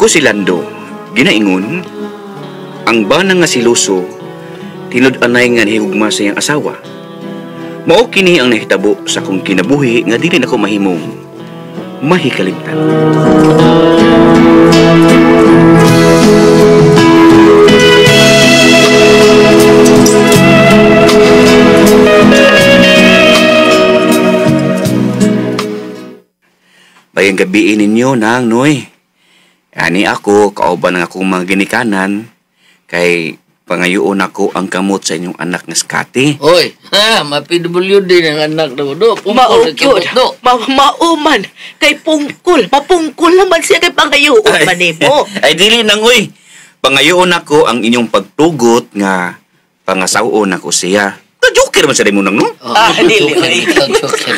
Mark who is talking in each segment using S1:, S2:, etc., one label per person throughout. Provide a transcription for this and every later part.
S1: Ako si Lando, ginaingon, ang bana nga si Luso, tinud-anay nga nihigugma sa iyang asawa. Mao kini ang nahitabo sa akong kinabuhi nga dili nako mahimong mahikalimtan. Bayang gabiin ninyo, Nang Noy. Ani ako, kauban ang akong mga ginikanan, kay pangayoon ako ang kamot sa inyong anak nga Scotty.
S2: Hoy, ha, ma-PWD ng anak na mo, do. Pungkol
S3: Mao
S2: do.
S3: Mauman, kay pungkol. Mapungkol naman siya kay pangayoon man nimo.
S1: Ay, dili nang, uy. Pangayoon ako ang inyong pagtugot nga pangasawoon ako siya. Joker man sa mo nang, no?
S2: Oh,
S3: Ah, dili.
S2: Joker.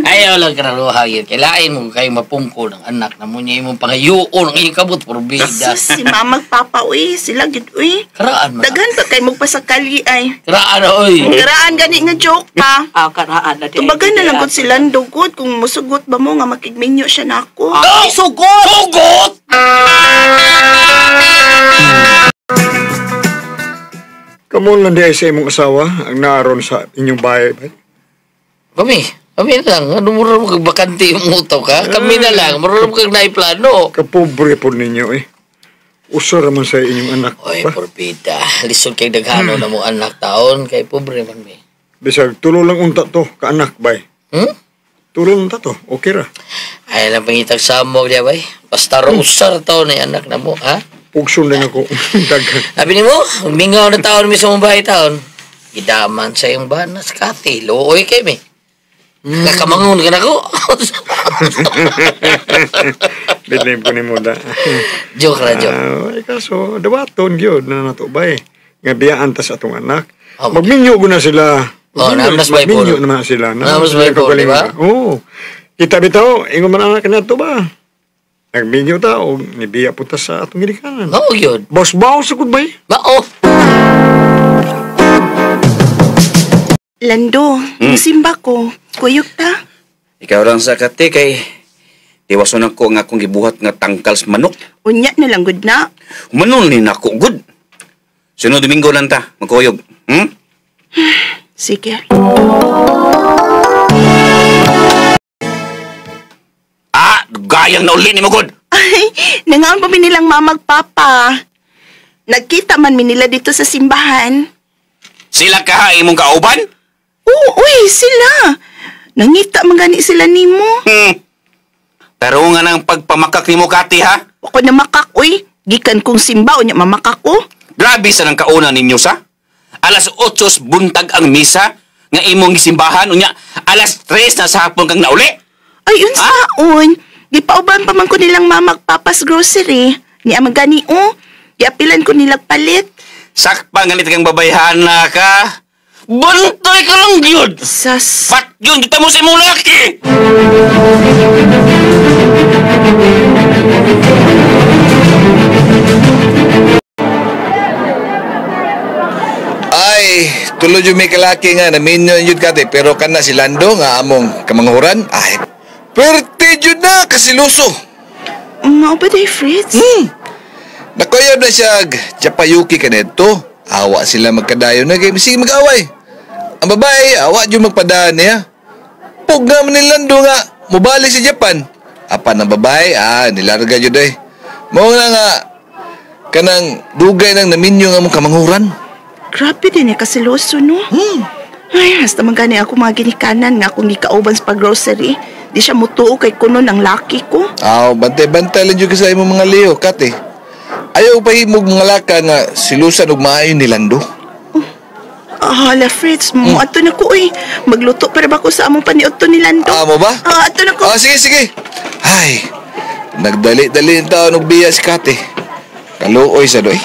S2: Ayaw lang karaluha yun. Kailain mo kayo mapungkol ng anak na mo niya imong pangayoon ang iyong kabot, porbida.
S4: Sus, si mama magpapa, uy. Sila, gid, uy.
S2: Karaan man.
S4: Daghan pa kay magpasakali ay.
S2: Karaan, oy.
S4: Karaan gani nga joke pa.
S3: Ah, karaan na di.
S4: Tubagan na lang kung si Lando gud kung musugot ba mo nga makigminyo siya nako.
S3: Ay, sugot!
S2: Sugot!
S5: Kamon lang di ay sa imong asawa ang naaron sa inyong bahay. Bay.
S2: Kami na lang. Ano mura mo kag bakante yung utok, ha? Kami na lang. Mura mo kag naiplano.
S5: Kapobre po ninyo eh. Usa raman sa inyong anak.
S2: Oy,
S5: ba?
S2: porbida. Lisod kay daghano na mo anak taon. Kay pobre man mi.
S5: Bisag tulo lang unta to kaanak bay.
S2: Hmm?
S5: Tulo lang unta to. Okay ra.
S2: Ay lang pangitag samog diya bay. Basta usar taon na anak na mo, ha?
S5: Pugson din ako. Daghan.
S2: Sabi ni mo, mingaw na taon mi sa mong bahay taon. Gidaman sa iyong bana sa kati. Luoy kay mi. Kakamangon ka na ko.
S5: Bilim ko ni mo da.
S2: Joke ra, joke.
S5: Ay kaso, dawaton gyud na nato bay. Nga biyaan ta sa atong anak.
S2: Oh,
S5: Magminyo ko na sila.
S2: Oh, namas bay po.
S5: Magminyo naman sila.
S2: Namas bay po, di ba?
S5: Oo. Kita bitaw, ingon man anak na to ba? Nagminyo ta o nibiya po ta sa atong ginikanan.
S2: Mao yun.
S5: Boss baos ako bay.
S2: Mao.
S4: Lando, musimba ko. Kuyog ta.
S1: Ikaw lang sa kate kay tiwason ako nga akong gibuhat nga tangkal sa manok.
S4: Unya na lang gud na.
S1: Manon ni nako gud. Sunod Domingo lang ta, magkuyog. Hmm?
S4: Sige.
S1: Ah, gayang na uli ni mo gud.
S4: Ay, nangaon pa mi nilang mama ug papa. Nagkita man mi nila dito sa simbahan.
S1: Sila ka imong kauban?
S4: Oo, uy, sila. Nangita man gani sila nimo.
S1: Hmm. Tarungan ang pagpamakak nimo Kati ha.
S4: Ako na makak, uy. Gikan kong simba, unya mamakak ko.
S1: Grabe sa nang kauna ninyo sa. Alas 8 buntag ang misa nga imong gisimbahan unya alas 3 na sa hapon kang nauli.
S4: Ay, unsaon. Gipauban pa man ko nilang mama ug papa's grocery. Ni amang gani, oh. Giapilan ko nilang palit.
S1: Sakpa nga kang babayhana ka. Bantay ka lang gyud.
S4: Sas.
S1: Pat yun kita mo sa imong laki.
S6: Ay, tulo yung may kalaki nga, naminyo yun kate, pero kana si Lando nga among kamanghuran, ay, perte yun na, kasiluso.
S4: Mao ba day, Fritz?
S6: Nakoyab na siya, Japayuki ka nito. Awa sila magkadayon na, kay sige mag-away. Ang babae, awa yung magpadaan niya. Pug nga man ni Lando nga, mubalik sa Japan. Apan ang babae, nilarga yun eh. Mao na nga, kanang dugay nang naminyo nga mong kamanghuran.
S4: Grabe din eh, kasiloso, no? Ay, hasta man gani ako mga ginikanan nga akong gikauban sa pag-grocery. Di siya mutuo kay kuno ng laki ko.
S6: Aw, bantay-bantay lang jud ka sa imong mga liyo, Kate. Ayaw pa himog mga laka nga silusan og maayo ni Lando.
S4: Ah, hala, Fritz, mo ato na ko, uy. Magluto para ba ko sa among paniudto ni Lando?
S6: Ah, mo ba?
S4: Ah, ato na ko.
S6: Ah, sige, sige. Ay, nagdali-dali ang taon og biya si Kate. Kaluoy sa doy.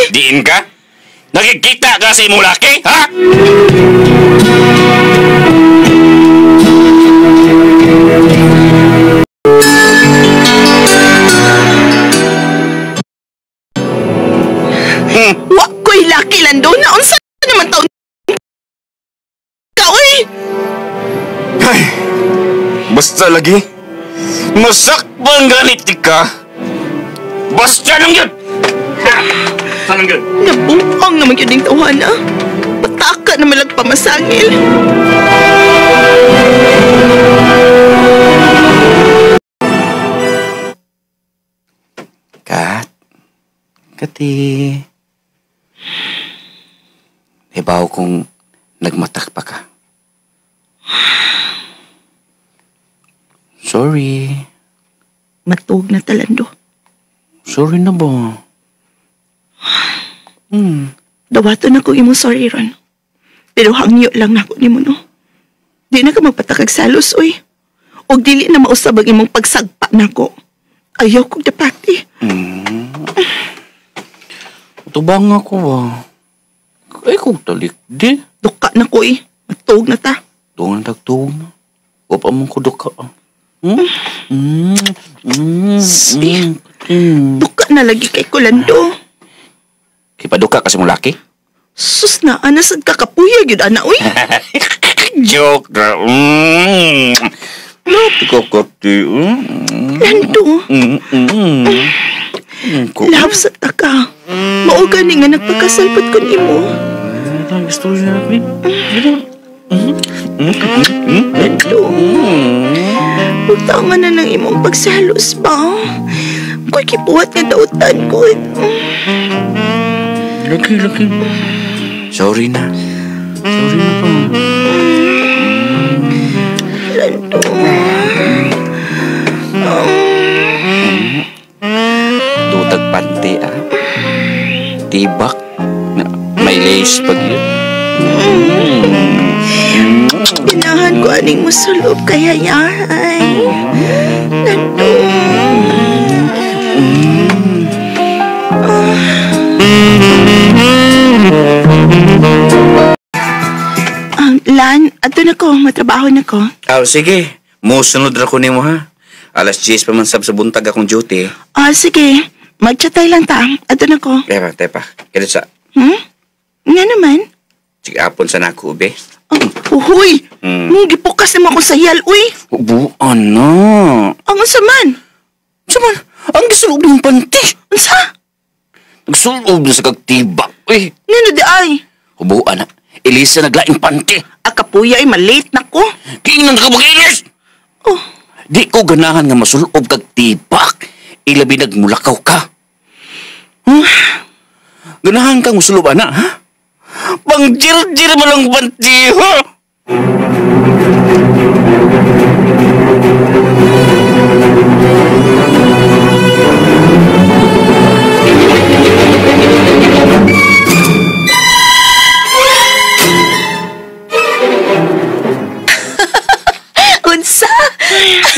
S1: Diin ka? Nakikita ka sa imong laki, ha?
S4: Wa ko'y laki, Lando. Naunsa naman taon uy.
S1: Ay, basta lagi. Masakpan ganit ka. Basta nang yun! Tanang yun!
S4: Nabuang naman yun yung tawana. Pataka na malagpamasangil.
S1: Kat, Kati, ibaw kong nagmatak pa ka. Sorry.
S4: Matuog na talando.
S1: Sorry na ba?
S4: Dawato na kong imong sorry ron. Pero hangyo lang nako nimo no. Di na ka magpatakag salos, uy. Og dili na mausab ang imong pagsagpa nako. Ayaw kong dapati.
S1: Tubang ako ba? Ay kong talik di.
S4: Duka na ko eh. Matuog na ta.
S1: Tuong tagtuog na. Wapa mong kuduka.
S4: Duka na lagi kay Kulando.
S1: Kipaduka kasi mong laki?
S4: Sus na, anasad ka kapuya yun, ana, uy.
S1: Joke na. Lati ko kati.
S4: Lando. Love sa taka. Mauga ni nga nagpakasalpat kun imo.
S1: Gusto niya namin.
S4: Lando. Magtama na ng imong pagsalos ba? Ko'y kipuhat nga dautan ko.
S1: Laki, laki. Sorry na. Sorry na po.
S4: Lando.
S1: Dutag panty, ah. Tibak. May lace pag yun.
S4: Ganahan ko aning musulob kaya yahay. Lando. Lan, ato na ko. Matrabaho na ko.
S1: Ah, sige. Musunod ra ko nimo ha. Alas 10 pa man sab sa buntag akong duty.
S4: Ah, sige. Magchatay lang ta. Ato na ko.
S1: Tepa, tepa. Kaya sa...
S4: Nga naman.
S1: Sige, apon sa nako, be.
S4: Oh, uhuy! Nung gipukas naman ako sa hiyal, uy!
S1: Buan na.
S4: Ang unsa man?
S1: Unsa man? Ang gisulob ng panty.
S4: Unsa?
S1: Nagsulob na sa kagtibak, uy.
S4: Ngano di ay?
S1: Buan na. Elisa naglaing panty.
S4: Akapuya ay malate na ko.
S1: Kiinan ka mag-ilis!
S4: Oh.
S1: Di ko ganahan nga masulob kag tibak. Ilabi nagmulakaw ka. Ganahan kang musulob, ana, ha? Pangjir-jir mo lang panty, ha?
S3: Unsa?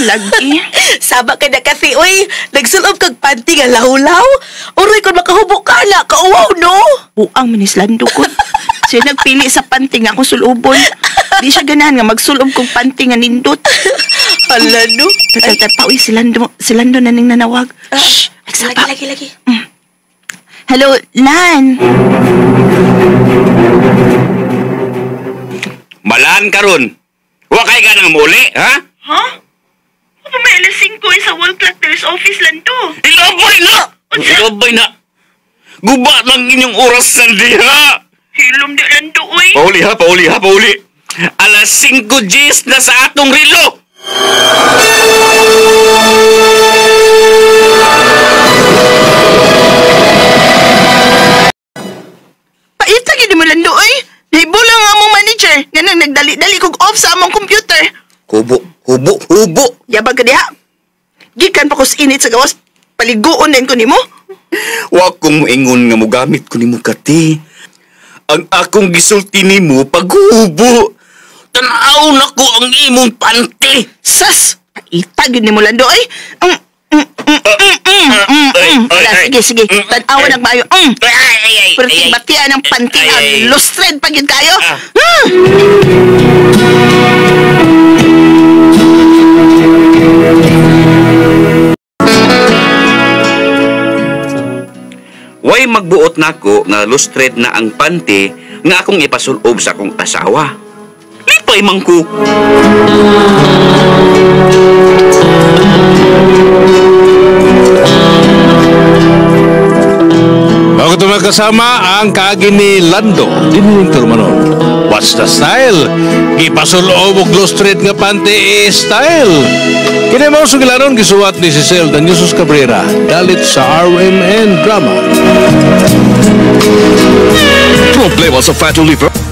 S4: Lagi.
S3: Sama ka na kasi, uy. Nagsulob kag panty nga lahulaw. Uroy, kung makahubo ka na, kauwaw, no?
S4: Buang manislando ko. Siya nagpili sa panty nga akong sulubon. Di siya ganahan nga magsulob kong panty nga nindot.
S3: Hala, no?
S4: Teka, pa, uy, si Lando na ning nanawag. Shh! Nagsapa.
S3: Lagi, lagi, lagi.
S4: Hello, Lan.
S1: Malan karon. Wa kay ka nang muli, ha?
S4: Ha? Ano may alas 5 sa wall clock there sa office, Lando?
S1: Ilabay na! Ilabay na! Guba lang inyong oras sa diha!
S4: Hilom di, Lando, uy.
S1: Pauli ha, pauli ha, pauli! Alas 5:10 na sa atong relo!
S4: Paita gid mo, Lando, uy. Nahibo lang ang among manager. Nga nang nagdali-dali kog off sa among computer.
S1: Hubo, hubo, hubo!
S4: Yabag ka diha. Gikan pa ko sa init sa gawas, paliguon din ko nimo.
S1: Wa kong moingon nga mogamit ko nimo kati. Ang akong gisulti nimo paghubo. Tan-aw na ko ang imong panty.
S4: Sas! Paita gid nimo, Lando, ay. Ala, sige, sige. Tan-awa nagmayo.
S1: Ay, ay, ay,
S4: Pero
S1: ay, ay.
S4: batian ang panty
S1: Ay,
S4: ang
S1: ay.
S4: lustred pa gid kayo.
S1: Ah. Way magbuot nako nga lustred na ang panty nga akong ipasulob sa akong asawa. Lipay man ko.
S7: Bago ito magkasama ang kaagi ni Lando, diniling Turmanon. What's the style? Ipasulob og street nga panty style. Kini mo sugilanon gisuwat ni Cecil Daniusos Cabrera dalit sa RMN Drama.
S8: Problema sa fatty liver?